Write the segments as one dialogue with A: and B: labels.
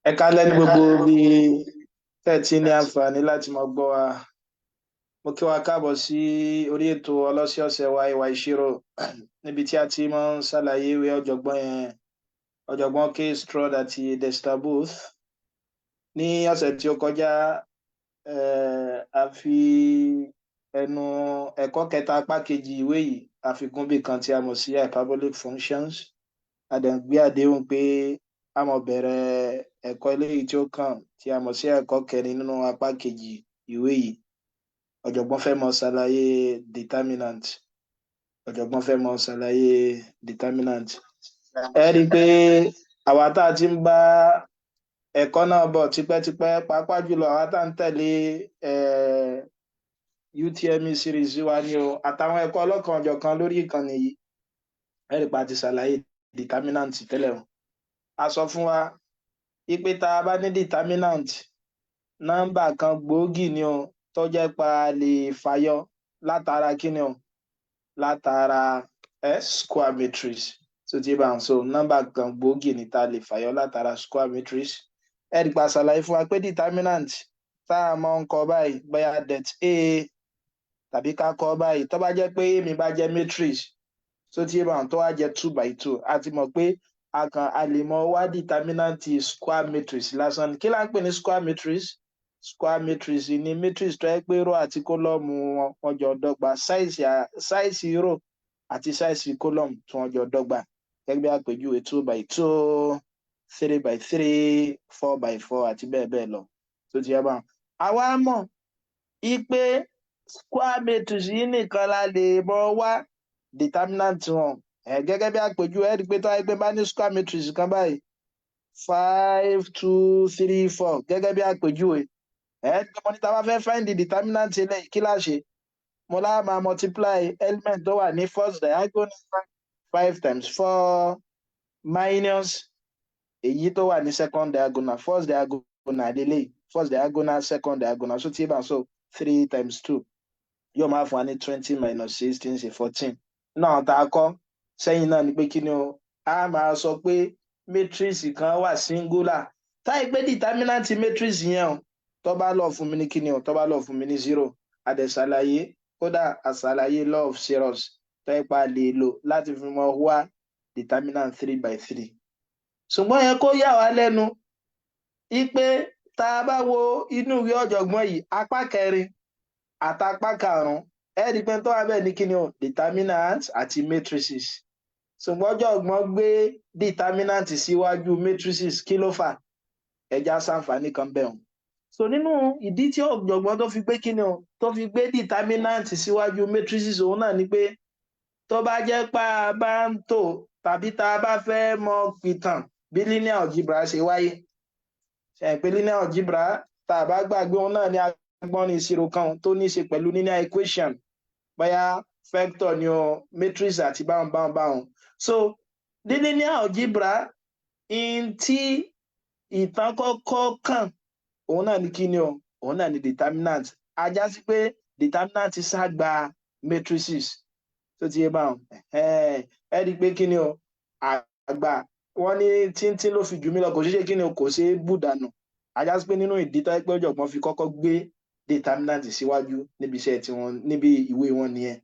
A: Ẹ káalẹ́ ní gbogbo ibi tẹ́ ẹ ti ní àǹfààní láti máa gbọ́ wa. Mo kí wa káàbọ̀ sí orí ètò ọlọ́sẹ̀ọ̀sẹ̀ wa, Ìwà Ìṣirò, níbi tí a ti máa ń ṣàlàyé ìwé ọ̀jọ̀gbọ́n yẹn, ọ̀jọ̀gbọ́n K. Stroud àti Dexter Booth. Ní ọ̀sẹ̀ tí ó kọjá, a fi ẹnu ẹ̀kọ́ kẹta apá kejì ìwé yìí, a fi gún bí kan tí a mọ̀ sí hyperbolic functions. A dẹ̀ ń gbé àdéhùn pé a máa bẹ̀rẹ̀ ẹ̀kọ́ eléyìí tí ó kàn, tí a mọ̀ sí ẹ̀kọ́ kẹrin nínú apá kejì ìwé yìí. Ọ̀jọ̀gbọ́n fẹ́ mọ ṣàlàyé determinant. Ọ̀jọ̀gbọ́n fẹ́ mọ ṣàlàyé determinant. Ẹ rí i pé àwa tá a ti ń bá ẹ̀kọ́ náà bọ̀ tipẹ́tipẹ́, pàápàá jùlọ àwa tá à ń tẹ̀lé UTME series wa ni o, àtàwọn ẹ̀kọ́ ọlọ́kan-ò-jọ̀kan lórí ìkànnì yìí, ẹ rí i pé a ti ṣàlàyé determinant tẹ́lẹ̀ o. A sọ fún wa wípé tá a bá ní determinant, nọ́mbà kan gbòógì ni o, tó jẹ́ pa lè fàyọ látara kíni o, látara square matrix tó ti bá ń so. Nọ́mbà kan gbòógì ni tá a lè fàyọ látara square matrix. Ẹ rí i pa ṣàlàyé fún wa pé determinant tá a mọ̀ ń kọ báyìí, bóyá det A, tàbí ká kọ báyìí, tó bá jẹ́ pé mi bá jẹ́ matrix tó ti bá ń tó wá jẹ́ 2 by 2, a ti mọ̀ pé a kàn a lè mọ wá determinant square matrix lásán. Kí là ń pè ní square matrix? Square matrix ni matrix tó yẹ pé row àti column wọn, wọ́n jọ dọ́gba, size row àti size column tí wọ́n jọ dọ́gba, gẹ́gẹ́ bí àpèjúwe 2 by 2, 3 by 3, 4 by 4 àti bẹ́ẹ̀ bẹ́ẹ̀ lọ. Tó ti yẹ báwọn, àwa mọ̀ pé square matrix yìí nìkan la lè mọ wá determinant wọn. Ẹ gẹ́gẹ́ bí àpèjúwe, ẹ rí i pé tó wáyé pé bá ní square matrix kan báyìí, 5, 2, 3, 4, gẹ́gẹ́ bí àpèjúwe, ẹ mo ní tá a bá fẹ́ find the determinant eléyìí, kí la ṣe? Mo lá máa multiply element tó wà ní first diagonal, 5 times 4, minus èyí tó wà ní second diagonal. First diagonal lélẹ̀, first diagonal, second diagonal. So tí bá so 3 times 2 yóò máa fún wa ní 20 minus 16, ṣe 14 náà. Tá a kọ́ sẹ́yìn náà ni pé kí ni o, a máa sọ pé matrix kan wà singular táyì pé determinant matrix yẹn o, tó bá lọ fún mi ní kí ni o, tó bá lọ fún mi ní zero. A dẹ̀ ṣàlàyé, kódà àṣàlàyé law of zeros tó yẹ pa lè lò láti fi mọ wá determinant 3 by 3. Ṣùgbọ́n yẹn kó yà wá lẹ́nu ipe tá a bá wo inú ìwé ọ̀jọ̀gbọ́n yìí, apá kẹrin àtàpá karùn-ún, ẹ rí i pé tó wà bẹ́ẹ̀ ní kí ni o, determinant àti matrices. Ṣùgbọ́n ọ̀jọ̀gbọ́n gbé determinant síwájú matrices. Kí ló fà? Ẹja ṣàǹfààní kan bẹ́ẹ̀ o. So nínú ìdí tí ọ̀jọ̀gbọ́n tó fi gbé kí ni o, tó fi gbé determinant síwájú matrices, òun náà ni pé tó bá jẹ́ pé a bá ń tò tàbí tá a bá fẹ́ mọ pìtàn bí linear algebra ṣe wáyé, ṣe pé linear algebra, tá a bá gbàgbé, òun náà ní agbọ́nrin ìṣirò kan tó ní í ṣe pẹ̀lú linear equation, bóyá vector ni o, matrix àti báwọn báwọn báwọn. So ní linear algebra, in tí ìtàn kọ́kọ́ kàn, òun náà ní kíni o, òun náà ní determinant. A já sí pé determinant ṣàgbà matrices. Tó ti yé báwọn, ẹ rí i pé kíni o, àgbà wọn ní tíntín ló fi jù mí lọ, kò ṣeé ṣe kíni o, kò ṣeé bù dànù. A já sí pé nínú ìdí tó yẹ pé ọ̀jọ̀gbọ́n fi kọ́kọ́ gbé determinant síwájú níbi iṣẹ́ tiwọn, níbi ìwé wọn nìyẹn.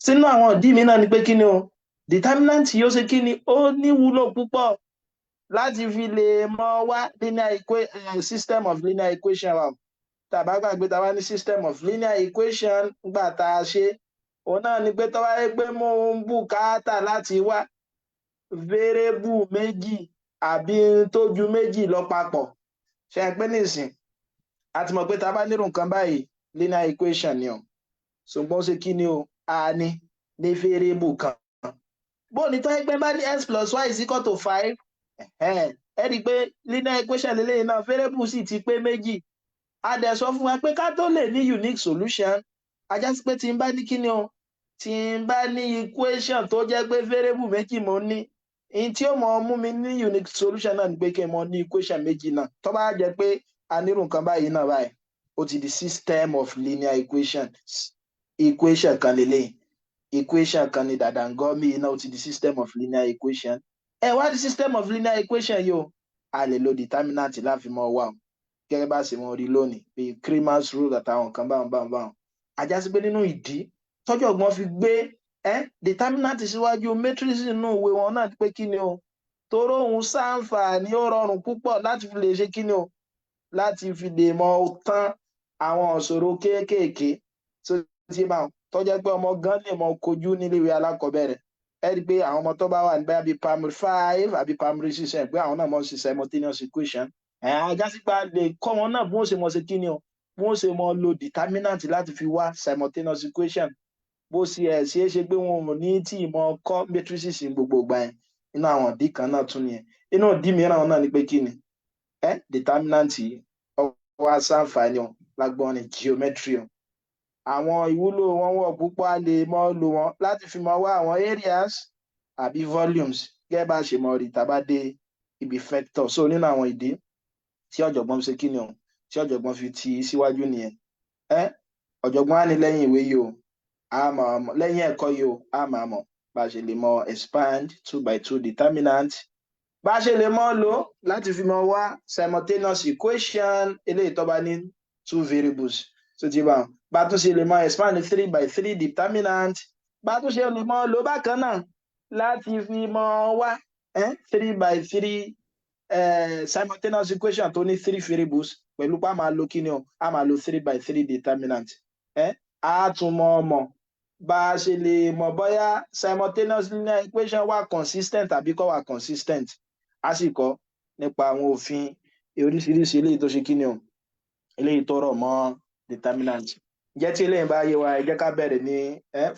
A: Sínú àwọn ìdí mi náà ni pé kíni o, determinant yóò ṣe kíni, ó níwúlò púpọ̀ láti fi lè mọ wá system of linear equation wa. Tá a bá gbàgbé, tá a bá ní system of linear equation gbà tá a ṣe, òun náà ni pé tó bá yẹ pé mo ń bùkátà láti wá variable méjì àbí tó ju méjì lọ papọ̀, ṣe é pé nísìn a ti mọ̀ pé tá a bá nírú nǹkan báyìí, linear equation ni o, ṣùgbọ́n ó ṣe kí ni o, a ní variable kan. Bó ní tó yẹ pé bá ní x plus y is equal to 5, ẹ rí i pé linear equation lélẹ́yìn náà, variable sì ti pé méjì. A dẹ̀ sọ fún wa pé ká tó lè ní unique solution, a já sí pé tí n bá ní kíni o, tí n bá ní equation tó jẹ́ pé variable méjì mo ní, in tí ó mọ mú mi ní unique solution náà ni pé kí n mọ ní equation méjì náà. Tó bá jẹ́ pé a nírú nǹkan báyìí náà báyìí, ó ti di system of linear equation. Equation kan lélẹ́yìn, equation kan ní dàdàngọ́mì náà, ó ti di system of linear equation. Ẹ wá di system of linear equation yìí o. A lè lo determinant láfi mọ́ wá o, gẹ́gẹ́ bá ṣe mọ́ rí lónìí, bíi Cramer's rule àtàwọn nǹkan báwọn báwọn báwọn. Á já sí pé nínú ìdí tọ́jọ̀gbọ́n fi gbé determinant síwájú matrix nínú ìwé wọn náà, pé kí ni o, toró òun ṣàǹfààní, ó rọrùn púpọ̀ láti fi lè ṣe kí ni o, láti fi lè mọ tán àwọn ìṣòro kéékèèké tó ti máa tó jẹ́ pé ọmọ gan lè mọ kojú níléèwé alákọ̀ọ́bẹ̀rẹ̀. Ẹ rí i pé àwọn ọmọ tó bá wà ní bóyá bíi primary five àbí primary six, ẹ̀ pé àwọn náà mọ̀ sí simultaneous equation ẹ̀. Á já sí pé a lè kọ́ wọn náà bí wọ́n ṣe mọ̀ ṣe kí ni o, bí wọ́n ṣe mọ̀ lo determinant láti fi wá simultaneous equation, bó ṣe ẹ̀ ṣeé ṣe pé wọn ò ní tí ì mọ kọ́ matrices ní gbogbo ìgbà yẹn. Inú àwọn ìdí kan náà tún nìyẹn. Inú ìdí mìíràn náà ni pé kí ni determinant yìí ó wá ṣàǹfààní o lágbọ́n ní geometry o. Àwọn ìwúlò wọn wọ̀ púpọ̀. A lè mọ lò wọ́n láti fi mọ wá àwọn areas àbí volumes, gẹ́gẹ́ bá a ṣe mọ rí tá a bá dé ibi vector. So nínú àwọn ìdí tí ọ̀jọ̀gbọ́n ṣe kí ni o, tí ọ̀jọ̀gbọ́n fi ti síwájú nìyẹn. Ọ̀jọ̀gbọ́n á ní lẹ́yìn ìwé yìí o, a máa mọ̀, lẹ́yìn ẹ̀kọ́ yìí o, a máa mọ̀ bá a ṣe lè mọ expand two by two determinant, bá a ṣe lè mọ lò láti fi mọ wá simultaneous equation eléyìí tó bá ní two variables tó ti bá wọn, bá a tún ṣe lè mọ expand three by three determinant, bá a tún ṣe lè mọ lò bákan náà láti fi mọ wá three by three simultaneous equation tó ní three variables, pẹ̀lú pé a máa lo kíni o, a máa lo three by three determinant. A tún mọ mọ̀ bá a ṣe lè mọ̀ bóyá simultaneous linear equation wà consistent àbí kò wà consistent. A sì kọ́ nípa àwọn òfin oríṣiríṣi eléyìí tó ṣe kíni o, eléyìí tó rọ̀ mọ́ determinant. Ǹjẹ́ tí eléyìí bá yé wa, ẹ jẹ́ ká bẹ̀rẹ̀ ní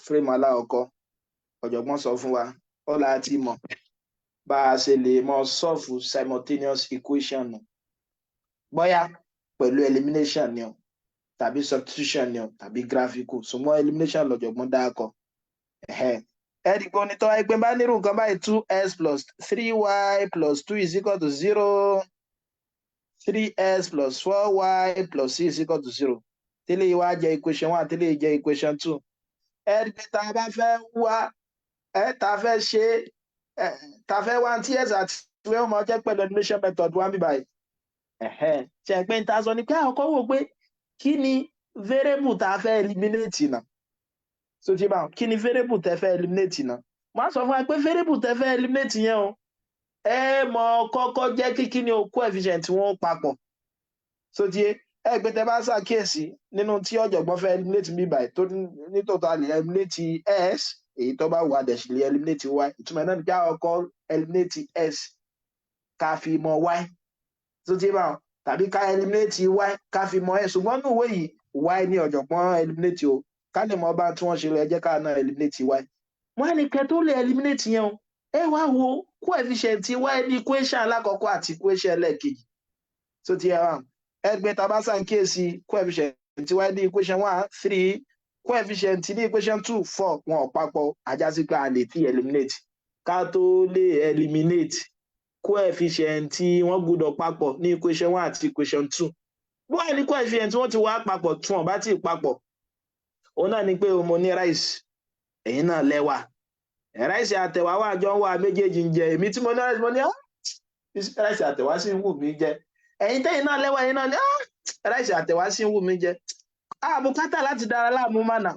A: frame alákọ̀ọ́kọ́. Ọ̀jọ̀gbọ́n sọ fún wa ó láti mọ̀ bá a ṣe lè mọ solve simultaneous equation nù, bóyá pẹ̀lú elimination ni o, tàbí substitution ni o, tàbí graphical. Ṣùgbọ́n elimination lọ̀jọ̀gbọ́n dákọ̀. Ẹ rí i pé onítọ́ ẹgbẹ́ bá nírú nǹkan báyìí, two x plus three y plus two is equal to zero, three x plus four y plus six is equal to zero, tẹ́lẹ̀ yìí wá jẹ́ equation one, tẹ́lẹ̀ yìí jẹ́ equation two. Ẹ rí i pé tá a bá fẹ́ wá tá a fẹ́ ṣe tá a fẹ́ wá tí x àti y ó máa jẹ́ pẹ̀lú elimination method wá bí báyìí, ṣe pé n ta sọ ni pé àkọ́kọ́ wò pé kí ni variable tá a fẹ́ eliminate náà. So ti bá kí ni variable tẹ́ fẹ́ eliminate náà, wọ́n á sọ fún wa pé variable tẹ́ fẹ́ eliminate yẹn o, ẹ mọ kọ́kọ́ jẹ́ kí ni o, coefficient wọn papọ̀. So ti ẹ pé tẹ́ bá ṣàkíyèsí nínú tí ọ̀jọ̀gbọ́n fẹ́ eliminate bí báyìí, tó nítòótọ́ a lè eliminate x, èyí tó bá wà dẹ̀ sì lè eliminate y. Ìtumọ̀ náà ni pé àkọ́kọ́ eliminate x ká fi mọ y. Tó ti bá wọn, tàbí ká eliminate y ká fi mọ x. Ṣùgbọ́n nínú ìwé yìí, y ní ọ̀jọ̀gbọ́n eliminate o. Ká lè mọ bá tí wọ́n ṣe lọ, ẹ jẹ́ ká náà eliminate y. Wọ́n á ní kẹ́ tó lè eliminate yẹn o, ẹ wá wo coefficient y ní equation alákọ̀ọ́kọ́ àti equation ẹlẹ́ẹ̀kejì. Tó ti yẹ wá, ẹgbẹ́ tá a bá ṣàkíyèsí, coefficient y ní equation one, three, coefficient ní equation two, four, wọn ò papọ̀. Á já sí pé a lè ti eliminate. Ká tó lè eliminate, coefficient wọ́n gbọ́dọ̀ papọ̀ ní equation one àti equation two. Bó wà ní coefficient wọ́n ti wá papọ̀, tí wọ́n bá ti papọ̀, òun náà ni pé mo ní rice, ẹ̀yin náà lẹ́wà. Rice àtẹ̀wá wà jọ ń wà, méjèèjì ń jẹ. Èmi tí mo ní rice, mo ní rice àtẹ̀wá sì ń wù mí jẹ. Ẹ̀yin tẹ́yin náà lẹ́wà, ẹ̀yin náà ní rice àtẹ̀wá sì ń wù mí jẹ. Àbùkátà láti dára láàmú mánà,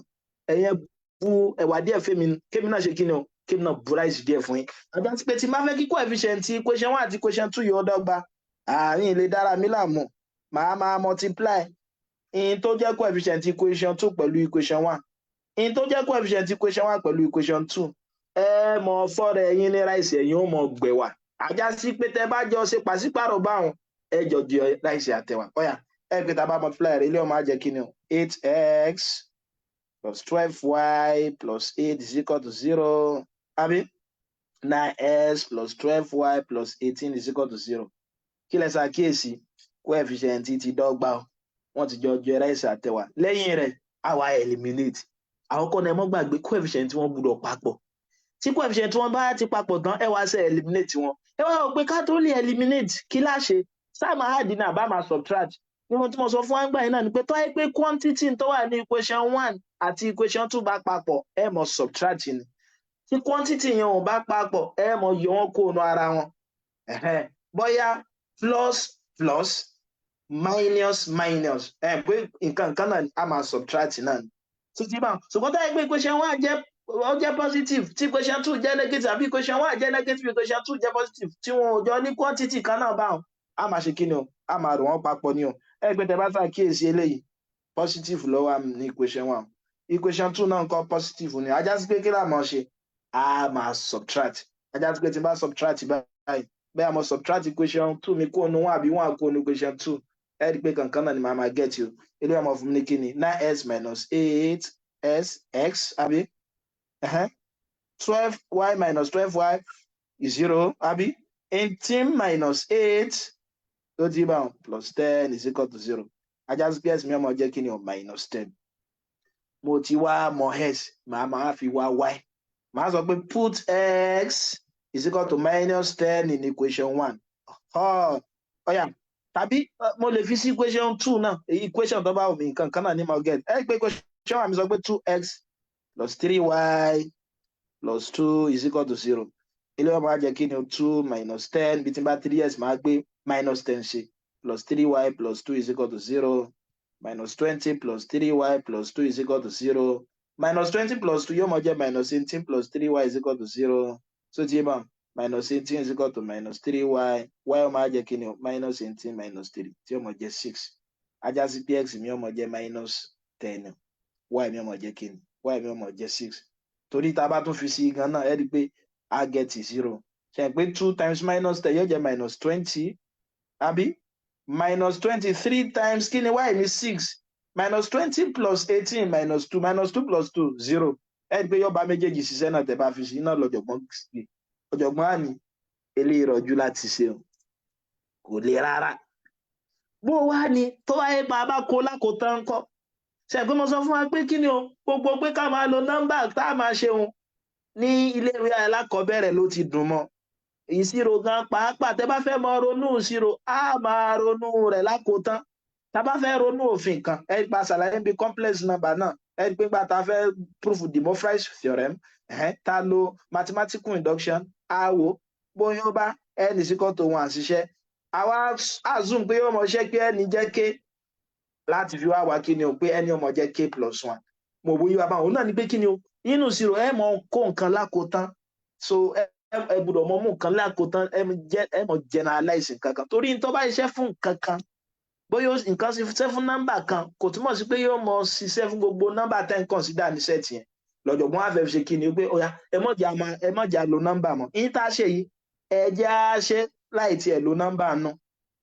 A: ẹ̀yin bu ẹ̀wà díẹ̀ fẹ́mi, kémi náà ṣe kí ni o, kémi náà bu rice díẹ̀ fún yín. Àbí àti pé tí n bá fẹ́ kí coefficient equation one àti equation two yóò dọ́gba, àárín ilé dára mi láàmú, màá máa multiply in tó jẹ́ coefficient equation two pẹ̀lú equation one, in tó jẹ́ coefficient equation one pẹ̀lú equation two. Ẹ mọ fọ́rọ̀ ẹ̀yin ní rice, ẹ̀yin ó mọ gbẹ̀wà. Á já sí pé tẹ́ bá jọ ṣe pàṣípàrọ̀ báwọn, ẹ jọ di rice àtẹ̀wà. Ọ̀yà, ẹ pé tá a bá multiply rẹ̀, ilé ọmọ á jẹ́ kí ni o, eight x plus 12y plus eight is equal to zero, àbí nine x plus 12y plus 18 is equal to zero. Kí lẹ ṣàkíyèsí? Coefficient ti dọ́gba o, wọ́n ti jọ jẹ rice àtẹ̀wà. Lẹ́yìn rẹ̀, a wá eliminate. Àkọ́kọ́ náà, ẹ mọ́ gbàgbé, coefficient wọn gbọ́dọ̀ papọ̀. Tí coefficient wọn bá ti papọ̀ tán, ẹ wá ṣe eliminate wọn. Ẹ wá rò pé ká tó lè eliminate, kí lá ṣe? Sáà máa add ní àbá máa subtract? Nínú tí mo sọ fún wa gbà yín náà ni pé tó yẹ pé quantity tó wà ní equation one àti equation two bá papọ̀, ẹ mọ̀ subtract ni. Tí quantity yẹn ò bá papọ̀, ẹ mọ̀ yọ wọ́n kó nu ara wọn. Bóyá Plus plus, minus minus, ẹ pé nǹkan kan náà, a máa subtract náà títí bá. Ṣùgbọ́n táyà pé equation one jẹ́, ó jẹ́ positive, tí equation two jẹ́ negative, àbí equation one jẹ́ negative, equation two jẹ́ positive, tí wọn ò jọ ní quantity kan náà báwọn, a máa ṣe kí ni o? A máa rò wọ́n papọ̀ ni o. Ẹ pé tẹ bá ṣàkíyèsí eléyìí, positive ló wà ní equation one. Equation two náà ń kọ́ positive ni. Á já sí pé kí la máa ṣe? A máa subtract. Á já sí pé tí n bá subtract báyìí, bẹ́ẹ̀ mo subtract equation two mi kúrò ní one, àbí one kúrò ní equation two, ẹ rí i pé kankan náà ni màá máa get o. Eléyìí ọmọ fún mi ní kí ni? Nine s minus eight s x, àbí 12 y minus 12 y is zero, àbí 18 minus eight tó ti bá wọn plus 10 is equal to zero. Á já sí pé s mi ó máa jẹ́ kí ni o? Minus 10. Mo ti wá mọ s, màá máa fi wá y. Màá sọ pé put x is equal to minus 10 in equation one. Ó yá, tàbí mo lè fi sí equation two náà. Equation tó bá wù mí, nǹkan kan náà ní mo get. Ẹ pé equation one mi sọ pé two x plus three y plus two is equal to zero. Ilé wọn máa jẹ́ kí ni o? Two minus 10, bí tí n bá three x, máa gbé minus 10 ṣe, plus three y plus two is equal to zero. Minus 20 plus three y plus two is equal to zero. Minus 20 plus two yóò máa jẹ́ minus 18 plus three y is equal to zero. So tí yé bá, minus 18 is equal to minus three y. Y ó máa jẹ́ kí ni o? Minus 18 minus three, tí ó máa jẹ́ six. Á já sí pé x mi ó máa jẹ́ minus 10, y mi ó máa jẹ́ kí ni? Y mi ó máa jẹ́ six, torí tá a bá tún fi sí gan náà, ẹ rí i pé a get zero. Ṣe pé two times minus 10 yóò jẹ́ minus 20, àbí? Minus 20, three times kí ni y mi? Six. Minus 20 plus 18, minus two. Minus two plus two, zero. Ẹ rí i pé yóò bá méjèèjì ṣiṣẹ́ náà. Tẹ́ bá fi sí náà lọ́jọ̀gbọ́n ọ̀jọ̀gbọ́n á ní eléyìí rọjú láti ṣe o, kò le rárá. Bó wá ní tó wáyé pa bá kó lákòótán ńkọ́? Ṣe pé mo sọ fún wa pé kí ni o? Gbogbo pé ká máa lo nọ́mbà tá a máa ṣeun ní iléèwé alákọ̀ọ́bẹ̀rẹ̀ ló ti dùn mọ́. Ìṣirò gan pàápàá, tẹ́ bá fẹ́ mọ ronú ìṣirò, á máa ronú rẹ̀ lákòótán. Tá a bá fẹ́ ronú òfin kan, ẹ pa ṣàlàyé bí complex number náà. Ẹ pé gbà tá a fẹ́ proof De Moivre's theorem, tá a lo mathematical induction, á wò bóyá ó bá n is equal to one ṣiṣẹ́. Àwa assume pé yóò mọ ṣe pé n jẹ́ k, láti fi wá wá kí ni o? Pé n ó mọ jẹ́ k plus one. Mo bóyá wá báwọn òun náà ni pé kí ni o? Nínú ìṣirò, ẹ mọ kó nǹkan lákòótán. So ẹ gbọ́dọ̀ mọ mú nǹkan lákòótán. Ẹ mọ generalize nǹkan kan, torí tó bá ṣiṣẹ́ fún nǹkan kan, bóyá nǹkan ṣiṣẹ́ fún nọ́mbà kan, kò túmọ̀ sí pé yóò mọ ṣiṣẹ́ fún gbogbo nọ́mbà tẹ́ ń consider ní set yẹn. Lọ́jọ̀gbọ́n á fẹ́ fi ṣe kí ni? Pé ó yá, ẹ mọ̀ jà lo nọ́mbà mọ́. Yín tá a ṣe yìí, ẹ jẹ́ á ṣe láì tiẹ̀ lo nọ́mbà nù.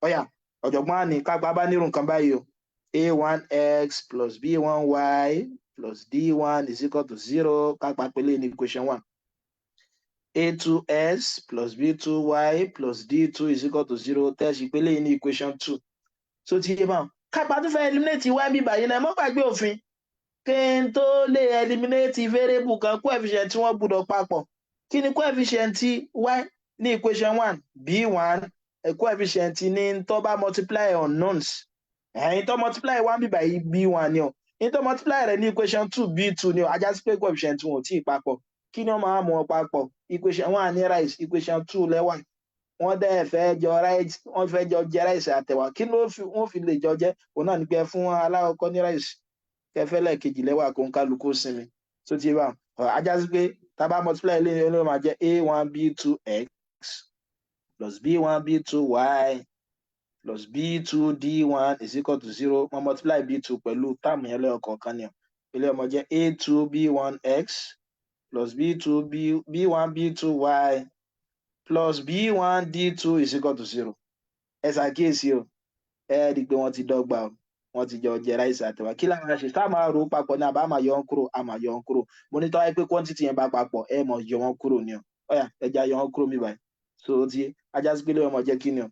A: Ó yá, ọ̀jọ̀gbọ́n á ní kápá bá nírú nǹkan báyìí o: a one x plus b one y plus d one is equal to zero. Kápá pélé ní equation one. A two x plus b two y plus d two is equal to zero, tẹ́sí pélé ní equation two. So ti yé báwọn, kápá tó fẹ́ eliminate y bí báyìí náà, ẹ mọ́ gbàgbé òfin. Kí n tó lè eliminate variable kan, coefficient tí wọ́n gbọ́dọ̀ papọ̀. Kí ni coefficient y ní equation one? B one. Coefficient ní tó bá multiply unknowns. Ẹ̀yin tó multiply one bí báyìí, b one ni o. Ní tó multiply rẹ̀ ní equation two, b two ni o. Á já sí pé coefficient wọn ò tí ì papọ̀. Kí ni wọ́n máa mú wọn papọ̀? Equation one ní rice, equation two lẹ́wà. Wọ́n dẹ̀ fẹ́ jọ rice, wọ́n fẹ́ jọ jẹ rice àtẹ̀wà. Kí ló fi wọ́n fi lè jọ jẹ? Òun náà ní pé fún alákọ̀ọ́kọ́ ní rice, kẹfẹ́ lẹ́ẹ̀kejì lẹ́wà, kó ń kálukú sinmi. Tó ti bá á já sí pé tá a bá multiply ilé ilé, máa jẹ́ a one b two x plus b one b two y plus b two d one is equal to zero. Wọ́n multiply b two pẹ̀lú term yẹn lẹ́yọ kọ̀ọ̀kan ni o. Ilé ọmọ jẹ́ a two b one x plus b two b b one b two y plus b one d two is equal to zero. Ẹ ṣàkíyèsí o, ẹ rí i pé wọ́n ti dọ́gba o, wọ́n ti jọ jẹ rice àtẹ̀wà. Kí làwọn ṣe tá a máa rò ó papọ̀ ní àbá máa yọ wọn kúrò? A máa yọ wọn kúrò. Mo ní tọ́wá pé quantity yẹn bá papọ̀, ẹ mọ̀ yọ wọn kúrò ni o. Ó yá, ẹ já yọ wọn kúrò mi báyìí. So ó ti á já sí pé lè ọmọ jẹ́ kí ni o?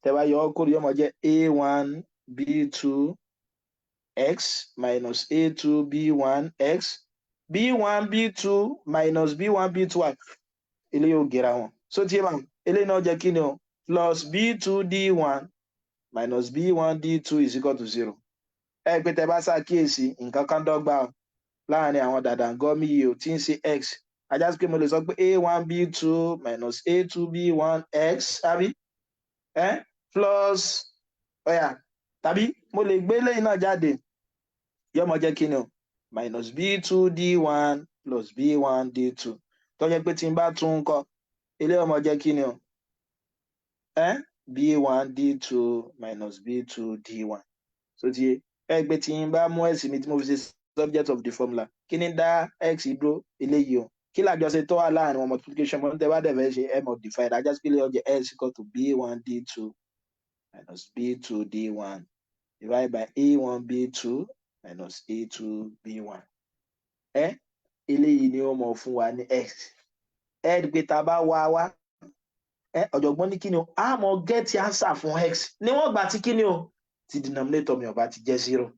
A: Tẹ́ bá yọ wọn kúrò, yọmọ jẹ́ a one b two x minus a two b one x b one b two minus b one b two y. Eléyìí ò gera wọn. So tí yé bá, eléyìí náà jẹ́ kí ni o? Plus b two d one minus b one d two is equal to zero. Ẹ pé tẹ́ bá ṣàkíyèsí, nǹkan kan dọ́gba o láàrin àwọn dàdàngọ́mí yìí o, tí ń ṣe x. Á já sí pé mo lè sọ pé a one b two minus a two b one x, àbí ẹ Plus, ó yá, tàbí mo lè gbé lẹ́yìn náà jáde, yóò mọ jẹ́ kí ni o? Minus b2 d1 plus b1 d2, tó jẹ́ pé tí n bá tún ń kọ eléyìí, ó mọ jẹ́ kí ni o? B1 d2 minus b2 d1. So ti ẹ gbé, tí n bá mú x mi tí mo fi ṣe subject of the formula, kí ni dá x dúró? Eléyìí o. Kí làjọṣe tó wà láàrin wọn? Multiplication. Mo ń tẹ bá dẹ̀ fẹ́ ṣe ẹ mọ̀ divide. Ajá sí pé ó jẹ́ x equal to b1 d2 minus b2 d1 divided by a1 b2 minus a2 b1. Ẹ eléyìí ni ó mọ̀ fún wa ní x. Ẹ rí i pé tá a bá wá wá ẹ, ọ̀jọ̀gbọ́n ní kí ni o? A mọ̀ get answer fún x níwọ̀n ìgbà tí kí ni o? Tí denominator mi ò bá ti jẹ́ zero.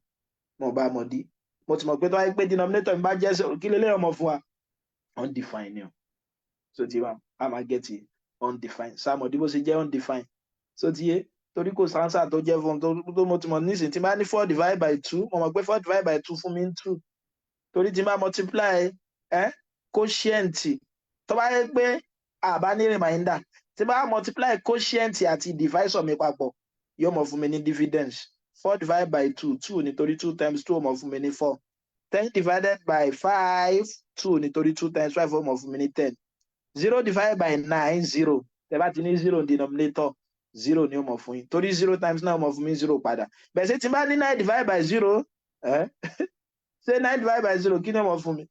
A: Mo bá mọ̀ dí, mo ti mọ̀ pé tó wáyé pé denominator mi bá jẹ́ zero, kí leléyìí ó mọ̀ fún wa? Undefined ni o. So ti wá a máa get undefined. Sáà mọ̀ dí bó ṣe jẹ́ undefined? So ti yé, torí kò sí answer tó jẹ́ fún tó. Mo ti mọ̀ nísìnyí, tí n bá ní four divide by two, mo mọ̀ pé four divide by two fún mi ní two, torí tí n bá multiply quotient, tó bá yẹ pé àbá ní remainder, tí n bá multiply quotient àti divisor mi papọ̀, yóò mọ̀ fún mi ní dividend. Four divided by two, two, nítorí two times two ó mọ̀ fún mi ní four. 10 divided by five, two, nítorí two times five ó mọ̀ fún mi ní 10. 0 divided by nine, zero. Tẹ́ bá ti ní zero denominator, zero ni ó mọ̀ fún yín, torí zero times nine ó mọ̀ fún mi zero padà. Bẹ́ẹ̀ ṣe tí n bá ní nine divided by zero, ṣé nine divided by zero, kí ni ó mọ̀ fún mi?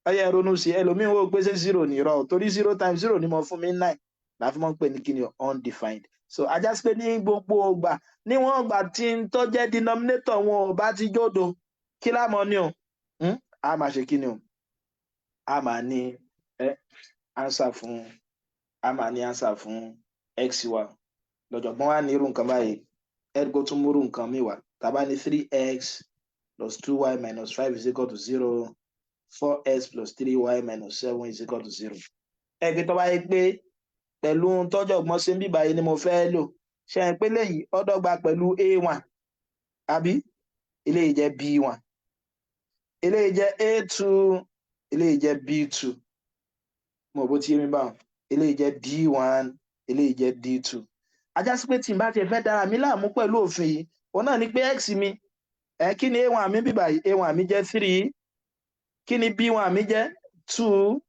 A: Ó yá, ronú sí. Ẹlòmíín wò pé ṣé zero ní irọ́, torí zero times zero ni mo fún mi nine. Láfi mọ́ ń pè ní kí ni? Undefined. So ajá sí pé ní gbogbo ìgbà, níwọ̀n ìgbà tí n tó jẹ́ denominator wọn ò bá ti jódo, kí lámọ̀ ni o? A máa ṣe kí ni o? A máa ní answer fún, a máa ní answer fún x wa. Lọ́jọ̀gbọ́n wa ní irú nǹkan báyìí, ẹ kó tún múrú nǹkan mi wá. Tá bá ní three x plus two y minus five is equal to zero, four x plus three y minus seven is equal to zero. Ẹ gbé, tó bá yẹ pé pẹ̀lú ohun tọ́jọ̀gbọ́n ṣe ń bíbá yìí ni mo fẹ́ lò, ṣe é pé léyìí ó dọ́gba pẹ̀lú a1, àbí? Eléyìí jẹ́ b1, eléyìí jẹ́ a2, eléyìí jẹ́ b2. Mo bó ti yé mi báwọn. Eléyìí jẹ́ d1, eléyìí jẹ́ d2. Ajá sí pé tí n bá tiẹ̀ fẹ́ dára mi láàmú pẹ̀lú òfin yìí, òun náà ni pé x mi, ẹ kí ni a1 mi bíbá yìí? A1 mi jẹ́ three. Kí ni b1 mi jẹ́? Two.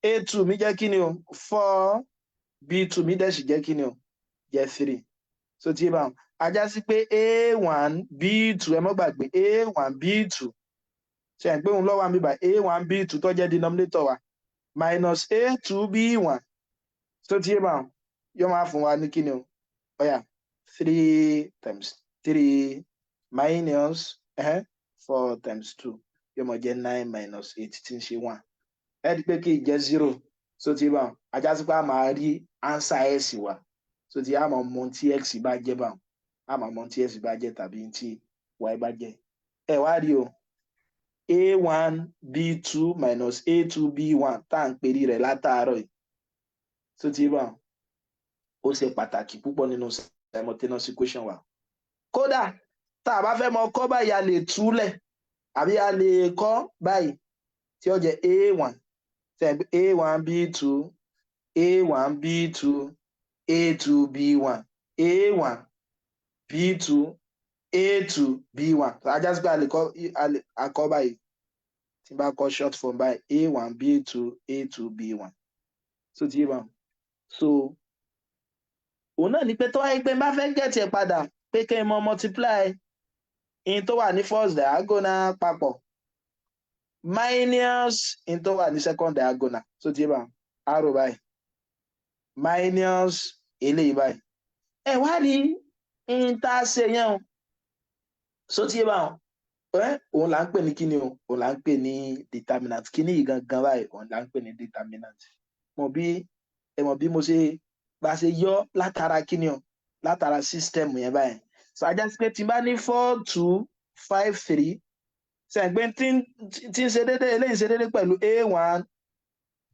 A: A2 mi jẹ́ kí ni o? Four. B2 mi dẹ̀ sì jẹ́ kí ni o? Jẹ́ three. So tí báwọn, ajá sí pé a1 b2, ẹ mọ́ gbàgbé a1 b2, ṣe é pé òun lọ́wọ́ àmì bá a1 b2 tó jẹ́ denominator wa minus a2 b1. So tí báwọn, yóò máa fún wa ní kí ni o? Ó yá, three times three minus four times two, yóò máa jẹ́ nine minus eight, tí ń ṣe one. Ẹ rí i pé kì í jẹ́ zero. So tí báwọn, ajá sí pé a máa rí answer x wa. So tí a máa mọ tí x bá jẹ́ báwọn, a máa mọ tí x bá jẹ́ tàbí tí y bá jẹ́. Ẹ wá rí o, a1 b2 minus a2 b1 tá à ń perí rẹ̀ látàárọ̀ yìí, so tí báwọn, ó ṣe pàtàkì púpọ̀ nínú simultaneous equation wa. Kódà tá a bá fẹ́ mọ kọ́ báyìí, a lè túlẹ̀ àbí a lè kọ́ báyìí tí ó jẹ́ a1, a1 b2, a1 b2, a2 b1, a1 b2, a2 b1. Ajá sí pé a lè kọ́ akọ́ báyìí, tí n bá kọ́ short form báyìí, a1 b2 a2 b1. So ti yé báwọn. So òun náà ni pé tó wáyé pé n bá fẹ́ get ẹ̀ padà, pé kí n mọ multiply in tó wà ní first diagonal papọ̀ minus in tó wà ní second diagonal. So ti yé báwọn, arrow báyìí minus eléyìí báyìí. Ẹ wá rí in tá a ṣe yẹn o. So ti yé báwọn, ẹ òun là ń pè ní kíni o? Òun là ń pè ní determinant. Kíní yìí gangan báyìí, òun là ń pè ní determinant. Mọ bí ẹ mọ bí mo ṣe bá ṣe yọ látara kíni o? Látara system yẹn báyìí. So ajá sí pé tí n bá ní four, two, five, three, sẹ̀gbẹ́ tí ń ṣe déédéé, eléyìí ṣe déédéé pẹ̀lú a1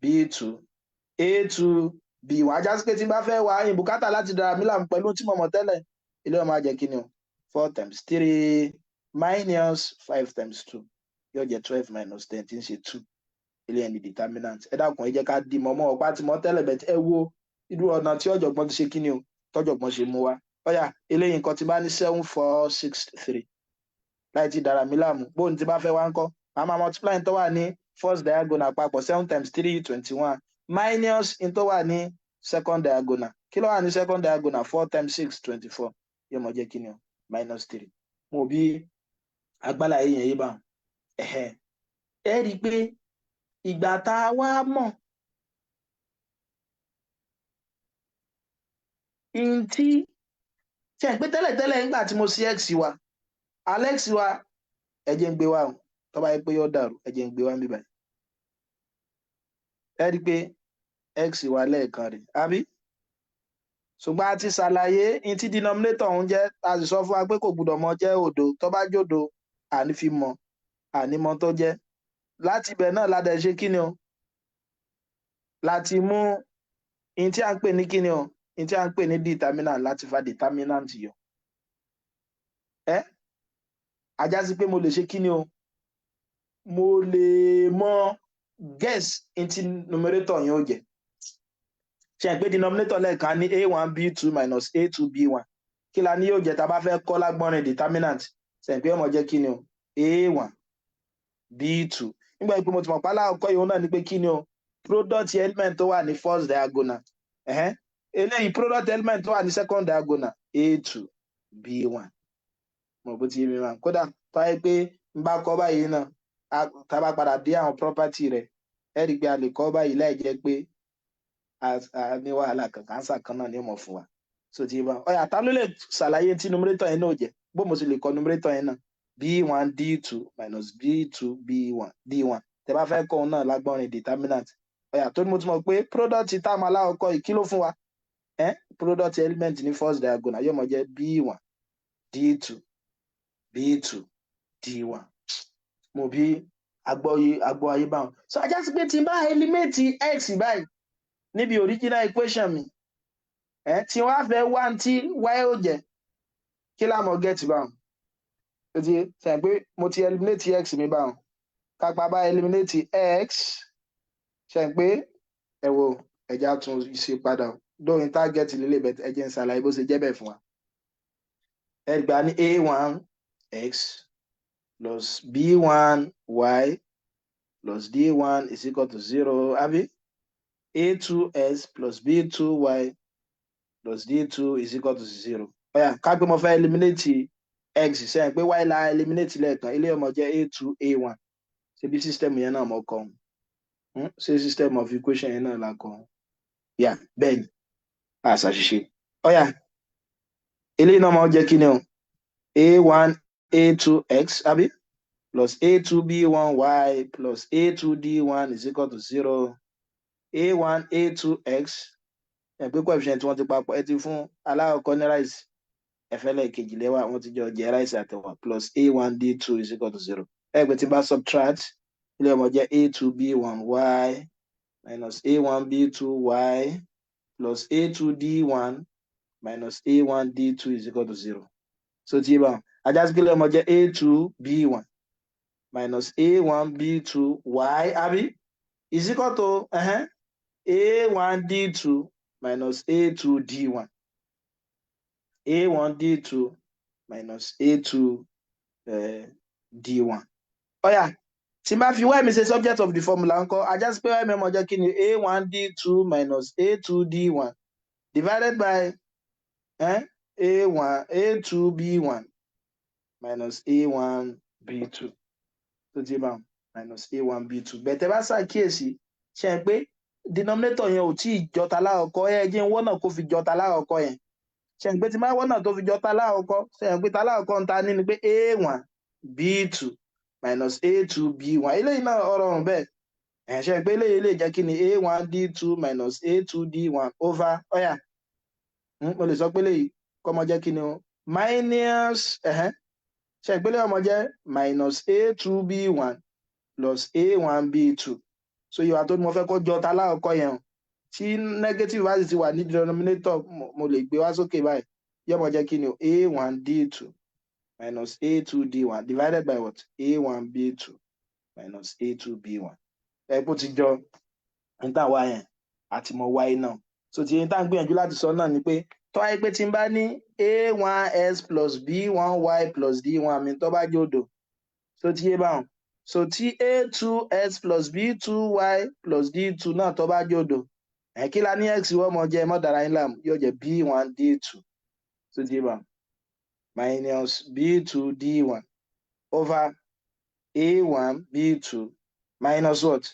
A: b2 a2 b1. Ajá sí pé tí n bá fẹ́ wá ìbùkátà láti dára mi láàmú pẹ̀lú tí mo mọ̀ tẹ́lẹ̀, ilé ọmọ á jẹ́ kíni o? Four times three minus five times two, yóò jẹ́ 12 minus 10, tí ń ṣe two. Ilé ẹni determinant. Ẹ dákun, ẹ jẹ́ ká di mọ́mọ́ ọ̀pá tí mo tẹ́lẹ̀ bẹ̀. Ẹ wo irú ọ̀nà tí ọ̀jọ̀gbọ́n ti ṣe kíni o, tọ́jọ̀gbọ́n ṣe mú wá. Ó yá, eléyìí nǹkan tí bá ní 7, 4, 6, 3, láì tí dára mi láàmú, bóun tí bá fẹ́ wá ń kọ́, màá máa multiply tó wà ní first diagonal papọ̀: 7 times 3, 21, minus in tó wà ní second diagonal. Kí ló wà ní second diagonal? 4 times 6, 24. Yóò mọ jẹ́ kí ni o? Minus 3. Mo bí agbára yìí yẹn yé bá ẹ̀hẹ́. Ẹ rí i pé ìgbà tá a wá mọ̀ in tí ṣe pé tẹ́lẹ̀tẹ́lẹ̀, nígbà tí mo sí x wa, alex wa, ẹ jẹ́ ń gbé wa o. Tó bá yẹ pé yóò dàrú, ẹ jẹ́ ń gbé wa níbí báyìí. Ẹ rí i pé x wa lẹ́ẹ̀kan rè, àbí? Ṣùgbọ́n a ti ṣàlàyé in tí denominator ń jẹ́. A sì sọ fún wa pé kò gbúdọ̀ mọ jẹ́ òdo. Tó bá jòdo, àní fi mọ̀, àní mọ̀ tó jẹ́. Láti ibẹ̀ náà la dẹ̀ ṣe kí ni o, láti mú in tí a ń pè ní kí ni o, in tí a ń pè ní determinant, láti fa determinant yọ. Ẹ ajá sí pé mo lè ṣe kí ni o, mo lè mọ guess in tí numerator yẹn ó jẹ́. Ṣe é pé denominator lẹ́ẹ̀kan ní a1 b2 minus a2 b1? Kí la ní yóò jẹ́ tá a bá fẹ́ kọ́ lágbọ́nrin determinant? Ṣe é pé ọmọ jẹ́ kí ni o? A1 b2. Nígbà pé mo ti mọ̀ pé alákọ̀ọ́kọ́ yìí náà ni pé kí ni o? Product element tó wà ní first diagonal. Eléyìí, product element tó wà ní second diagonal, a2 b1. Mo bó ti yé mi máa. Kódà tó wáyé pé n bá kọ́ báyìí náà, tá a bá padà dé àwọn property rẹ̀, ẹ rí i pé a lè kọ́ báyìí láì jẹ́ pé a ní wàhálà kankan. Answer kan náà ni ó mọ̀ fún wa. So ti bá ó yá, ta ló lè ṣàlàyé tí numerator yẹn náà jẹ́? Bó mo sì lè kọ numerator yẹn náà, b1 d2 minus b2 b1 d1, tẹ bá fẹ́ kọ́ òun náà lágbọ́nrin determinant. Ó yá, tó ní mo ti mọ̀ pé product term alákọ̀ọ́kọ́ yìí, kí ló fún wa? Product element ní first diagonal yóò mọ̀ jẹ́ b1 d2 b2 d1. Mo bí agbọ́ agbọ́ ayé báwọn. So ajá sí pé tí n bá eliminate x báyìí níbi original equation mi, tí wọ́n á fẹ́ wá tí y ó jẹ́, kí la mọ̀ get báwọn? Ó ti sẹ́yìn pé mo ti eliminate x mi báwọn. Kápá bá eliminate x, sẹ́yìn pé ẹ wo, ẹja tún ṣe padà lóyún target lílé bẹ̀. Ẹ jẹ́ n ṣàlàyé bó ṣe jẹ́ bẹ́ẹ̀ fún wa. Ẹ gbà ní a1 x plus b1 y plus d1 is equal to 0, àbí? A2x plus b2y plus d2 is equal to 0. Ó yá, ká pé mo fẹ́ eliminate x, sẹ́yìn pé y la eliminate lẹ́ẹ̀kan. Ilé ọmọ jẹ́ a2 a1. Ṣe bí system yẹn náà mo kọ́? Ṣé system of equation yẹn náà la kọ́? Yà, bẹ́ẹ̀ ni, a ṣàṣìṣe. Ó yá, eléyìí náà máa jẹ́ kí ni o? A1 a2x, àbí? Plus a2 b1y plus a2 d1 is equal to 0. A1 a2x, ẹ̀ pé coefficient wọn ti papọ̀. Ẹ ti fún alákọ̀ọ́kọ́ ní rice, ẹ̀fẹ́lẹ̀ kejì lẹ́wà, wọ́n ti jọ jẹ rice àtẹ̀wà, plus a1 d2 is equal to 0. Ẹ pé tí bá subtract, ilé ọmọ jẹ́ a2 b1y minus a1 b2y plus a2 d1 minus a1 d2 is equal to 0. So tí bá ajá sí kílẹ̀ ọmọ jẹ́ a2 b1 minus a1 b2y, àbí? Is equal to a1 d2 minus a2 d1, a1 d2 minus a2 d1. Ó yá, tí n bá fi y mi ṣe subject of the formula ńkọ́? Ajá sí pé y mi mọ̀ jẹ́ kí ni? A1 d2 minus a2 d1 divided by a1 a2 b1 minus a1 b2. Tó ti bá minus a1 b2 bẹ̀tẹ̀ bá ṣàkíyèsí, ṣe é pé denominator yẹn ò tí ì jọta lákọ̀ọ́kọ́? Ẹ jẹ́ ń wọ́nà kó fi jọta lákọ̀ọ́kọ́ yẹn. Ṣe é pé tí máa wọ́nà tó fi jọta lákọ̀ọ́kọ́, ṣe é pé ta lákọ̀ọ́kọ́ ń ta ní ni pé a1 b2 minus a2 b1. Eléyìí náà ọ̀rọ̀ ọ̀rùn bẹ́ẹ̀. Ẹ̀ ṣe pé eléyìí lè jẹ́ kí ni? A1 d2 minus a2 d1 over. Ó yá, mo lè sọ pé eléyìí kọ́ mọ jẹ́ kí ni o? Minus ṣe pé eléyìí ọmọ jẹ́ minus a2 b1 plus a1 b2. So ìwà tó ní mo fẹ́ kó jọ ta lákọ̀ọ́kọ́ yẹn o, tí negative bá sì ti wà ní denominator, mo lè gbé wá sókè báyìí. Yóò mọ jẹ́ kí ni o? A1 d2 minus a2 d1 divided by what? A1 b2 minus a2 b1. Ẹ kó ti jọ níta wá yẹn àti mọ wáyé náà. So tí yẹn tá ń gbìyànjú láti sọ náà ni pé Tó wáyé pé tí n bá ní a1x plus b1y plus d1 mi, tó bá jẹ́ òdo, tó ti yé báwọn? So tí a2x plus b2y plus d2 náà tó bá jẹ́ òdo ẹ̀, kí la ní x wọ́n mọ jẹ́? Mọ́ dára yín láàmú, yóò jẹ́ b1 d2, tó ti yé báwọn, minus b2 d1 over a1 b2 minus what?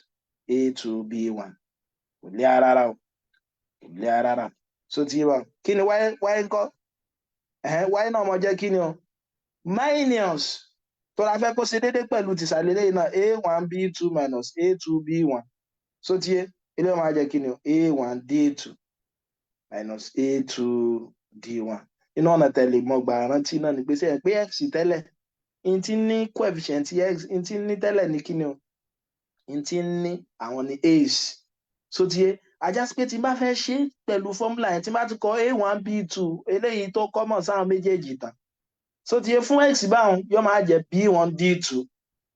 A: a2 b1. Kò lé rárá o, kò lé rárá. So ti yé báwọn? Kí ni y? Y ńkọ́? Y náà mọ jẹ́ kí ni o? Minus, tó la fẹ́ kó ṣe déédéé pẹ̀lú tìsàlẹ̀ lẹ́yìn náà, a1 b2 minus a2 b1. So ti yé? Ilé máa jẹ́ kí ni o? a1 d2 minus a2 d1. Inú ọ̀nà tẹ̀lé mọ́ gbà rántí náà ni pé sẹ́yìn pé x tẹ́lẹ̀ n ti ní coefficient x n ti ní tẹ́lẹ̀ ní kí ni o? N ti ní àwọn ní a's. So ti yé? Á já sí pé tí n bá fẹ́ ṣe pẹ̀lú formula yẹn, tí n bá ti kọ a1 b2 eléyìí tó common sáwọn méjèèjì tán, so ti yé? Fún x báwọn, yóò máa jẹ́ b1 d2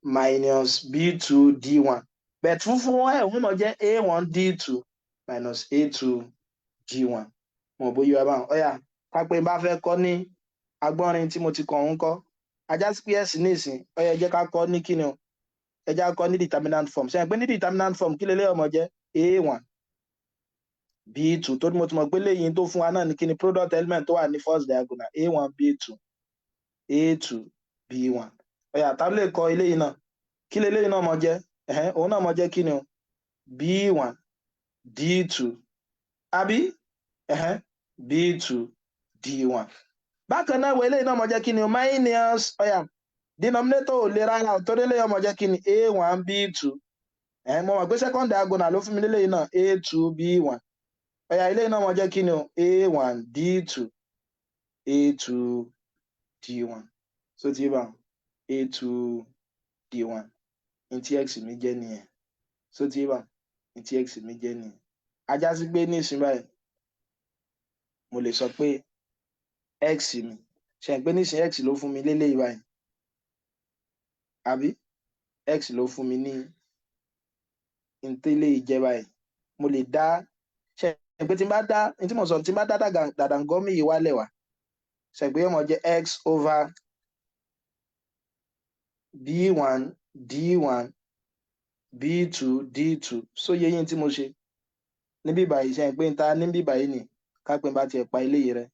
A: minus b2 d1, but fún y, òun máa jẹ́ a1 d2 minus a2 d1. Mo bóyá wa báwọn. Ó yá, ká pé n bá fẹ́ kọ́ ní agbọ́nrin tí mo ti kọ̀ ń kọ́, á já sí pé x nísìn, ó yá, jẹ́ ká kọ́ ní kíni o? Ẹ jẹ́ ká kọ́ ní determinant form. Ṣe é pé ní determinant form, kí lélẹ́yìí ọmọ jẹ́? a1 b2, tó ní mo ti mọ̀ pé léyìn tó fún wa náà ní kíni? Product element tó wà ní first diagonal, a1 b2 a2 b1. Ó yá, tá lè kọ eléyìí náà? Kí leléyìí náà mọ jẹ́? Òun náà mọ jẹ́ kí ni o? b1 d2, àbí b2 d1. Bákan náà, wọ eléyìí náà mọ jẹ́ kí ni o? Minus. Ó yá, denominator ò le rárá o, torí eléyìí ọmọ jẹ́ kí ni? a1 b2. Mo mọ̀ pé second diagonal ló fún mi léléyìí náà, a2 b1. Ó yá, eléyìí náà mọ jẹ́ kí ni o? a1 d2 a2 d1. So ti bá a2 d1 ní tí x mi jẹ́ nìyẹn. So ti bá ní tí x mi jẹ́ nìyẹn. Á já sí pé nísìnyí báyìí, mo lè sọ pé x mi, ṣe pé nísìnyí x ló fún mi léléyìí báyìí, àbí x ló fún mi ní ntẹ́lẹ̀ jẹ́ báyìí? Mo lè dá, ṣe pé tí n bá dá ní tí mo sọ, tí n bá dá dàdàngọ́mì yìí wálẹ̀ wá, ṣe pé yóò mọ jẹ́ x over b1 d1 b2 d2. So yé yín tí mo ṣe níbí báyìí? Ṣe pé n ta níbí báyìí ni ká pé n bá tiẹ̀ pa eléyìí rẹ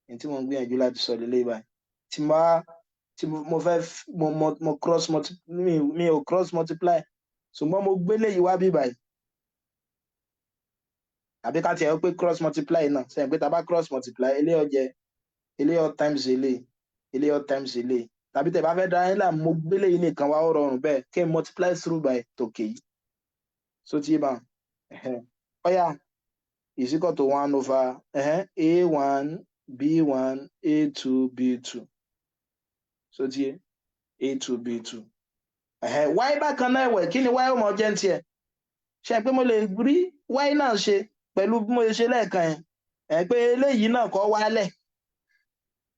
A: ní tí mo ń gbìyànjú láti sọ lélẹ́yìí báyìí, tí mo bá tí mo fẹ́ mo cross multi, mi ò cross multiply, ṣùgbọ́n mo gbé léyìí wá bí báyìí, àbí ká tiẹ̀ pé cross multiply náà, sẹ́yìn pé tá a bá cross multiply, eléyìí ó jẹ́ eléyìí times eléyìí, eléyìí times eléyìí, tàbí tẹ́ bá fẹ́ dá yín láàmú, mo gbé léyìí nìkan wá, ó rọrùn bẹ́ẹ̀ kí n multiply through by tòkè yìí. So tí bá, ó yá, is equal to one over a1 b1 a2 b2. So tí a2 b2. Y bákan náà ẹ̀wẹ̀, kí ni y ó mọ jẹ́ ń tiẹ̀? Ṣe pé mo lè rí y náà ṣe pẹ̀lú bí mo ṣe lẹ́ẹ̀kan yẹn ẹ̀, pé eléyìí náà kọ́ wálẹ̀.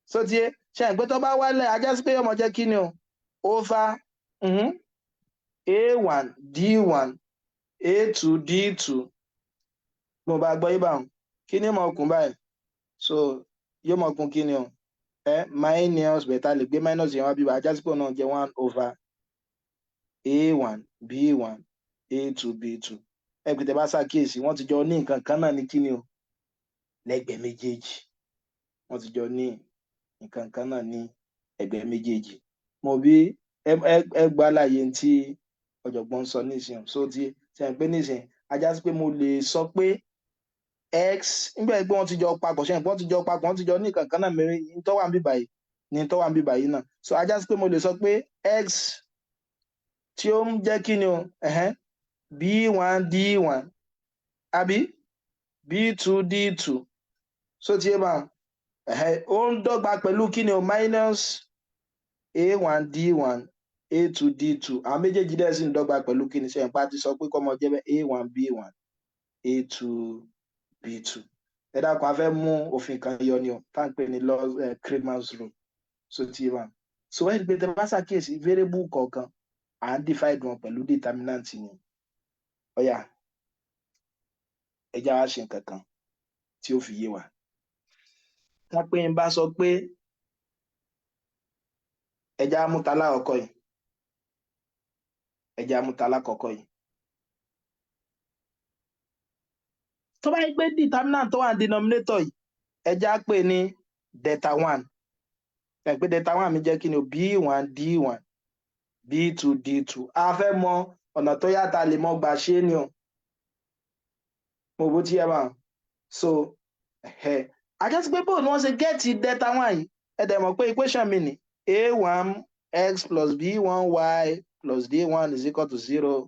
A: So tí ṣe pé tó bá wálẹ̀, á já sí pé yóò mọ jẹ́ kí ni o? Over a1 d1 a2 d2. Mo bá gbọ́ yí báwọn, kí ni mo kún báyìí? So yóò mọ kún kí ni o? Ẹ minus bẹ̀tà lè gbé minus yẹn wá bí, á já sí pé òun náà jẹ́ one over a1 b1 a2 b2. Ẹ pé tẹ bá ṣàkíyèsí, wọ́n ti jọ ní nǹkan kan náà ní kí ni o? Lẹ́gbẹ̀ẹ́ méjèèjì. Wọ́n ti jọ ní nǹkan kan náà ní ẹ̀gbẹ́ méjèèjì. Mo bí ẹ gbọ́ àlàyé tí ọ̀jọ̀gbọ́n sọ nísìnyí. So ti ṣe pé nísìnyí, á já sí pé mo lè sọ pé x nígbà pé wọ́n ti jọ papọ̀, ṣe pé wọ́n ti jọ papọ̀, wọ́n ti jọ ní nǹkan kan náà mẹ́rin tó wà níbí báyìí ní tó wà níbí báyìí náà. So á já sí pé mo lè sọ pé x tí ó ń jẹ́ kí ni o? B1 d1 àbí b2 d2. So ti yé bá, ó ń dọ́gba pẹ̀lú kí ni o? Minus a1 d1 a2 d2. Àwọn méjèèjì dẹ̀ sì ń dọ́gba pẹ̀lú kí ni? Ṣe ìpa ti sọ pé kọ́mọ jẹ́ bẹ́ẹ̀, a1 b1 a2 b2. Ẹ dákun, a fẹ́ mú òfin kan yọ ni o, tá à ń pè ní law Cramer's rule. So ti yé bá. So ẹ gbé, tẹ bá ṣàkíyèsí, variable kọ̀ọ̀kan, à ń divide wọn pẹ̀lú determinant ni. Ó yá, ẹ já wá ṣe nǹkan kan tí ó fi yé wa. Ká pé n bá sọ pé ẹ jẹ́ á mú ta lákọ̀ọ́kọ́ yìí, ẹ jẹ́ á mú ta lákọ̀ọ́kọ́ yìí. Tó bá yẹ pé determinant tó wà ní denominator yìí, ẹ jẹ́ á pè ní delta one. Ẹ pé delta one mi jẹ́ kí ni o? B1 D1 B2 D2. A fẹ́ mọ ọ̀nà tó yàtọ̀ a lè mọ gbà ṣe é ni o. Mo bó ti yẹ bá. So ẹ àjọsí pé bóun ni wọ́n ṣe get delta one yìí? Ẹ dẹ̀ mọ̀ pé equation mi ni a1 x plus b1 y plus d1 is equal to 0,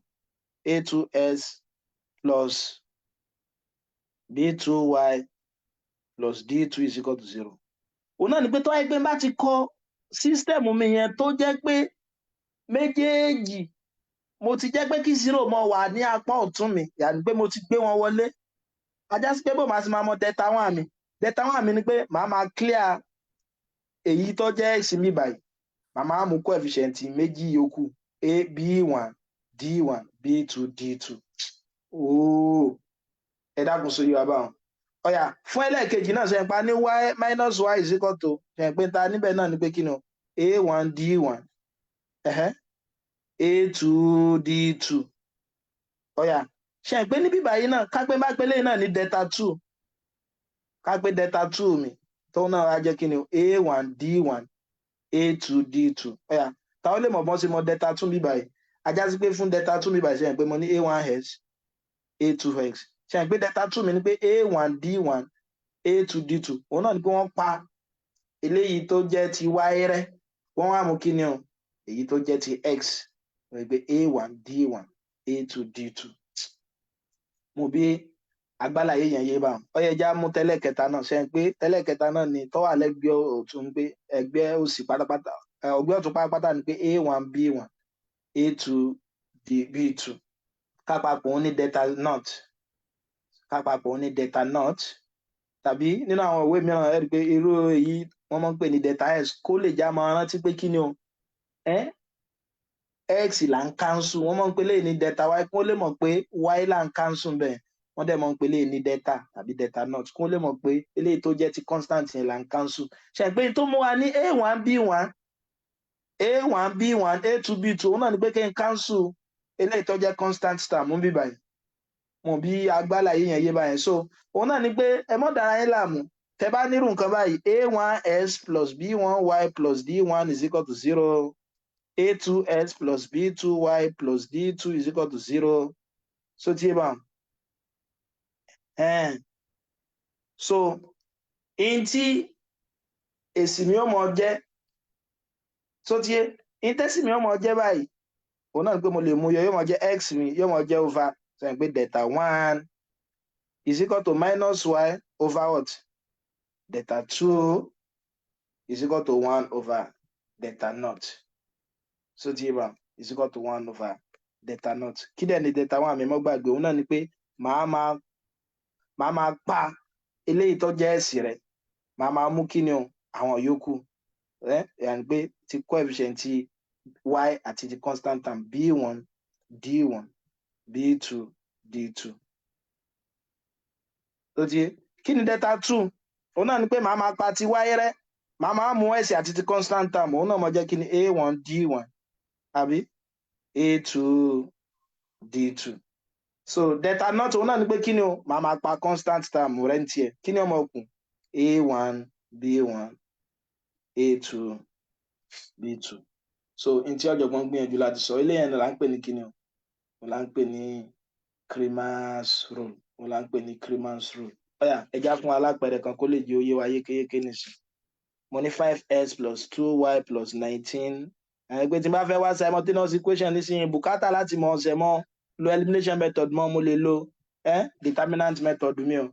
A: a2 x plus b2 y plus d2 is equal to 0. Òun náà ni pé tó wáyé pé n bá ti kọ system mi yẹn, tó jẹ́ pé méjèèjì mo ti jẹ́ pé kí zero mọ wà ní apá ọ̀tún mi, yàní pé mo ti gbé wọn wọlé, ajá sí pé bó máa ti máa mọ delta one mi. Delta one mi ni pé màá máa clear èyí tó jẹ́ x mi báyìí, màá máa mú coefficient méjì yòókù, a b one d one b two d two. Ooo, ẹ dákun, sórí wa báwọn. Ọ̀yà, fún ẹlẹ́ẹ̀kejì náà, ṣe ń pa ní y minus y is equal to, ṣe ń pé ta níbẹ̀ náà ni pé kí ni o? A one d one, a two d two. Ọ̀yà, ṣe ń pé níbí báyìí náà, kápẹ́ bá pélé náà ní delta two, kápẹ́ delta two mi tó náà wá jẹ́ kí ni o? A one d one a two d two. Ọ̀yà, táwọn lè mọ̀ bọ́n sí mọ delta two bí báyìí? Ajá sí pé fún delta two bí báyìí, ṣe ń pé mo ní a one x a two x. Ṣe ń pé delta two mi ni pé a one d one a two d two. Òun náà ni pé wọ́n pa eléyìí tó jẹ́ ti y rẹ́, wọ́n wá mú kí ni o? Èyí tó jẹ́ ti x, wọ́n pé a one d one a two d two. Mo bí agbálàyé yẹn yé báwọn. Ó yẹ já mú tẹ́lẹ̀ kẹta náà. Ṣe ń pé tẹ́lẹ̀ kẹta náà ni tó wà lẹ́gbẹ̀ẹ́ ọ̀tún, pé ẹgbẹ́ òsì pátápátá, ọgbẹ́ ọ̀tún pátápátá ni pé a one b one a two d b two. Kápapọ̀ òun ní delta naught, kápapọ̀ òun ní delta naught, tàbí nínú àwọn ìwé mìíràn, ẹ rí i pé irú èyí wọ́n máa ń pè ní delta x, kó lè já máa rántí pé kí ni o? X là ń cancel. Wọ́n máa ń pè léyìí ní delta y, kó lè mọ̀ pé y là ń cancel bẹ́ẹ̀. Wọ́n dẹ̀ máa ń pè léyìí ní delta tàbí delta naught, kó lè mọ̀ pé eléyìí tó jẹ́ ti constant yẹn là ń cancel. Ṣe pé tó mú wa ní a one b one a one b one a two b two, òun náà ni pé kí n cancel eléyìí tó jẹ́ constant term mú bí báyìí. Mo bí agbálàyé yẹn yé báyẹn. So òun náà ni pé ẹ mọ́ dára yín láàmú. Tẹ bá nírú nǹkan báyìí, a one x plus b one y plus d one is equal to 0, a two x plus b two y plus d two is equal to 0. So tí ẹ bá so in tí èsì mi ó mọ jẹ́, so tí in tẹ́sì mi ó mọ jẹ́ báyìí, òun náà ni pé mo lè mú yọ, yóò mọ jẹ́ x mi, yóò mọ jẹ́ over sọ pé delta one is equal to minus y over what? Delta two is equal to one over delta naught. So tí yé bá is equal to one over delta naught. Kí dẹ̀ ni delta one mi? Mọ́ gbàgbé, òun náà ni pé màá máa pa eléyìí tó jẹ́ x rẹ̀, màá máa mú kí ni o? Àwọn yòókù ẹ yàní pé ti coefficient ti y àti ti constant term, b one d one b two d two. Tó ti kí ni delta two? Òun náà ni pé màá máa pa ti y rẹ́, màá máa mú x àti ti constant term. Òun náà mọ jẹ́ kí ni? A one d one àbí a two d two. So delta naught, òun náà ni pé kí ni o? Màá máa pa constant term rẹ̀ ń tiẹ̀. Kí ni ọmọ òkun? A one b one a two b two. So n tí ọ̀jọ̀gbọ́n gbìyànjú láti sọ eléyẹn ni là ń pè ní kí ni o? Òun là ń pè ní Cramer's rule. Òun là ń pè ní Cramer's rule. Ọ̀yà, ẹ já fún alápẹ̀rẹ̀ kan kó lè jẹ́ òye wa yékéyéké nìsín. Mo ní five x plus two y plus 19. Ẹ̀ pé tí n bá fẹ́ wá simultaneous equation nísìnyí, bùkátà láti mọ ọ̀sẹ̀ mọ́ lo elimination method mọ́, mo lè lo determinant method mi o.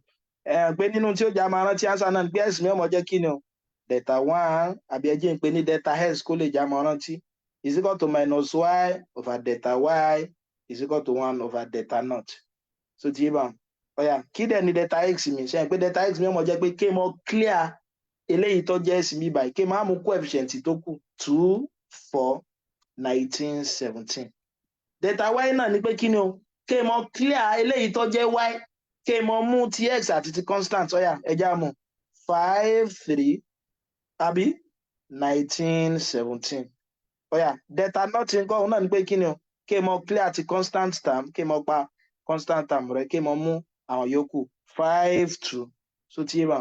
A: Pé nínú tí ó jà máa rántí answer náà ni pé x mi ó mọ jẹ́ kí ni o? Delta one, àbí ẹ jẹ́ n pè ní delta x, kó lè já máa rántí, is equal to minus y over delta y is equal to one over delta naught. So ti yé bá. Ọ̀yà, kí dẹ̀ ni delta x mi? Ṣe pé delta x mi ó mọ jẹ́ pé kí mo clear eléyìí tó jẹ́ x mi báyìí, kí n máa mú coefficient tó kù, 2, 4, 19, 17. Delta y náà ni pé kí ni o? Kí n mọ clear eléyìí tó jẹ́ y, kí n mọ mú ti x àti ti constant. Ọ̀yà, ẹja mú Five, three, àbí 19, 17. Ó yá, delta naught nǹkan, òun náà ní pé kí ni o? Kí n mọ clear ti constant term, kí n mọ pa constant term rẹ, kí n mọ mú àwọn yòókù. Five, two, so tí yé bá,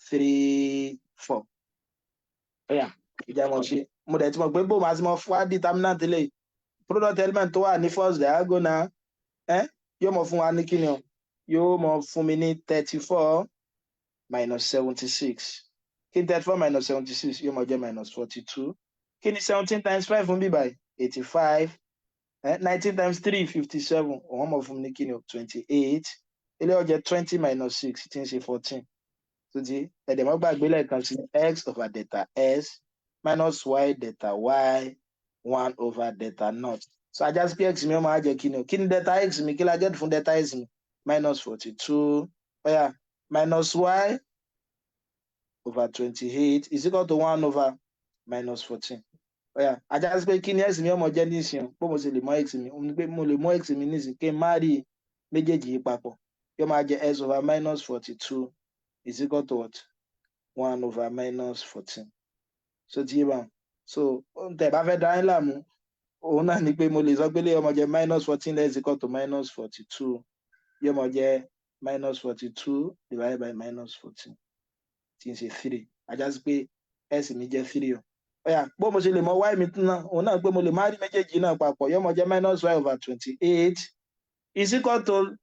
A: three, four. Ó yá, ìjà mọ̀ ṣe. Mo dẹ̀ ti mọ̀ pé bó máa ti mọ wá determinant eléyìí, product element tó wà ní first diagonal ẹ yóò mọ fún wa ní kí ni o? Yóò mọ fún mi ní 34 minus 76. Kí ni 34 minus 76? Yóò mọ jẹ́ minus 42. Kí ni 17 times five fún bíbáyìí? 85. 19 times three, 57. Òun mọ̀ fún mi ní kí ni o? 28. Eléyìí ó jẹ́ 20 minus six, tí ń ṣe 14. Tó ti ẹ̀dẹ̀ mọ́ gbàgbé lẹ́ẹ̀kan sí, x over delta x minus y delta y, one over delta naught. So á já sí pé x mi ó máa jẹ́ kí ni o? Kí ni delta x mi? Kí la jẹ́ fún delta x mi? Minus 42. Ó yá, minus y over 28 is equal to one over minus 14. Ó yá, á já sí pé kí ni x mi ó mọ jẹ́ nísìnyí? Bó mo ṣe lè mọ x mi, òun ni pé mo lè mọ x mi nísìnyí kí n má rí méjèèjì yìí papọ̀. Yóò máa jẹ́ x over minus 42 is equal to what? One over minus 14. So ti yé báwọn. So tẹ̀ bá fẹ́ dá yín láàmú, òun náà ni pé mo lè sọ pé lè ọmọ jẹ́ minus 14 less equal to minus 42. Yóò mọ jẹ́ minus 42 divided by minus 14, tí ń ṣe three. Á já sí pé x mi jẹ́ three o. Ó yá, bó mo ṣe lè mọ y mi náà, òun náà pé mo lè má rí méjèèjì náà papọ̀. Yóò mọ jẹ́ minus y over 28 is equal to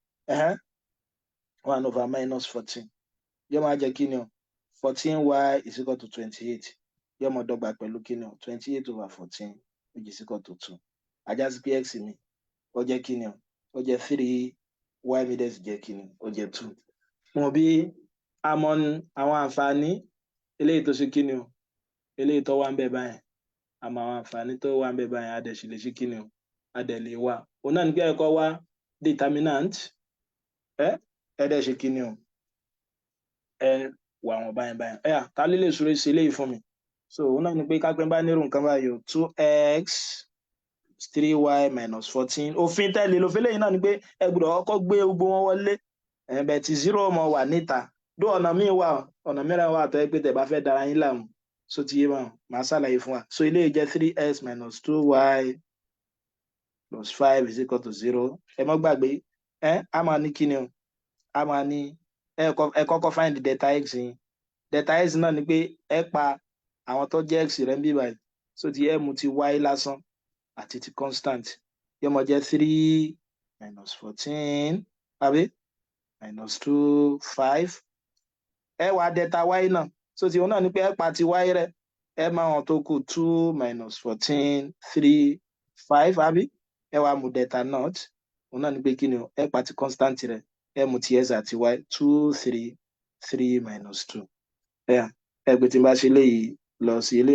A: one over minus 14. Yóò máa jẹ́ kí ni o? 14 y is equal to 28. Yóò mọ dọ́gba pẹ̀lú kí ni o? 28 over 14, which is equal to two. Á já sí pé x mi ó jẹ́ kí ni o? Ó jẹ́ three. Y mi dẹ̀ sì jẹ́ kí ni? Ó jẹ́ two. Mo bí a mọ àwọn àǹfààní eléyìí tó ṣe kí ni o, eléyìí tó wà ń bẹ báyìí. Àmọ́ àwọn àǹfààní tó wà ń bẹ báyìí, a dẹ̀ sì lè ṣe kí ni o, a dẹ̀ lè wá. Òun náà ní pé ẹ̀kọ́ wá determinant ẹ dẹ̀ ṣe kí ni o, ẹ wà wọn báyìí báyìí. Ẹ yà, ta ló lè súré sí eléyìí fún mi? So òun náà ní pé kápẹ́ bá nírú nǹkan báyìí o, two x three y minus 14. Òfin tẹ́lẹ̀ lòfin lẹ́yìn náà ni pé ẹ gbọ́dọ̀ kọ́kọ́ gbé gbogbo wọn wọlé ẹ̀bẹ̀ tí zero mọ̀ wà níta dó. Ọ̀nà míì wà, ọ̀nà mìíràn wà tó yẹ pé tẹ́ bá fẹ́ dara yín láàmú. So ti yé wọn, màá ṣàlàyé fún wa. So eléyìí jẹ́ three x minus two y plus five is equal to zero. Ẹ mọ́ gbàgbé, ẹ a máa ní kíni o? A máa ní ẹ kọ́kọ́ find the delta x yín. Delta x náà ni pé ẹ pa àwọn tó jẹ́ x rẹ̀ ń bí báyìí. So ti ẹ mú ti y lásán àti ti constant, yóò mọ jẹ́ three minus 14, àbí minus two, five. Ẹ wá delta y náà. So ti òun náà ni pé ẹ pa ti y rẹ, ẹ máa wọn tó kù, two minus 14, three, five, àbí ẹ wá mú delta naught. Òun náà ni pé kí ni o? Ẹ pa ti constant rẹ, ẹ mú ti x àti y, two, three, three minus two. Ẹ gbé tí n bá ṣe léyìí lọ sí ilé.